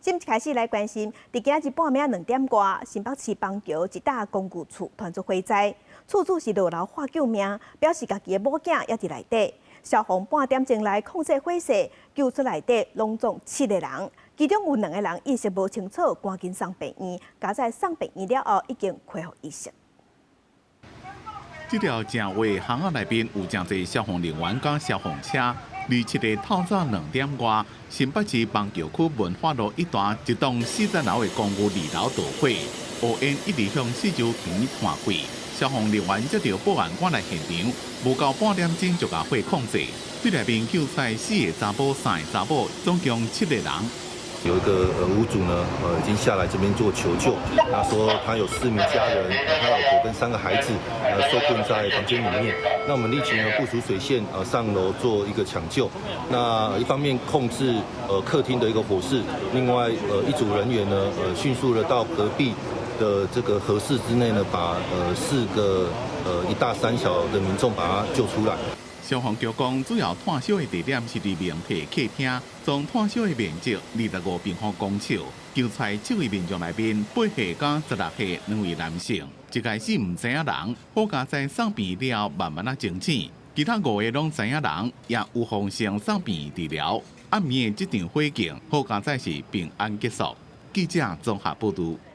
先開始來關心，佇今仔日半暝2點外，新北市邦橋一棟公寓厝傳出火災，厝主是落樓喊救命，表示家己的某囝猶佇內底。消防半點鐘來控制火勢，救出內底攏總七個人，其中有兩個人意識無清楚，趕緊送病院，佳哉送病院了後已經恢復意識。這條正話巷仔內面有誠濟消防人員佮消防車。27日透早2點外，新北市邦橋區文化路一段一棟40樓的公寓二樓著火，烏煙一直向四周邊傳開。消防人員接著報案趕來現場，無夠半點鐘就共火控制。對內面救出四个查某、三个查某，總共七個人。有一個屋主呢，已經下來這邊做求救，他說他有四名家人，他老婆跟三個孩子，受困在房間裡面。那我們立即呢部署水線，上樓做一個搶救。那一方面控制客廳的一個火勢，另外一組人員呢，迅速的到隔壁的這個和室之內呢，把四個一大三小的民眾把他救出來。消防局講，主要炭燒的地點是佇明體客廳，總炭燒的面積25平方公尺。救出七位民眾內面，8歲佮16歲兩位男性，一開始毋知影人，好佳哉送病了後慢慢仔清醒，其他五個攏知影人，也有予先送病治療。暗暝的這場火警，好佳哉是平安結束。記者綜合報導。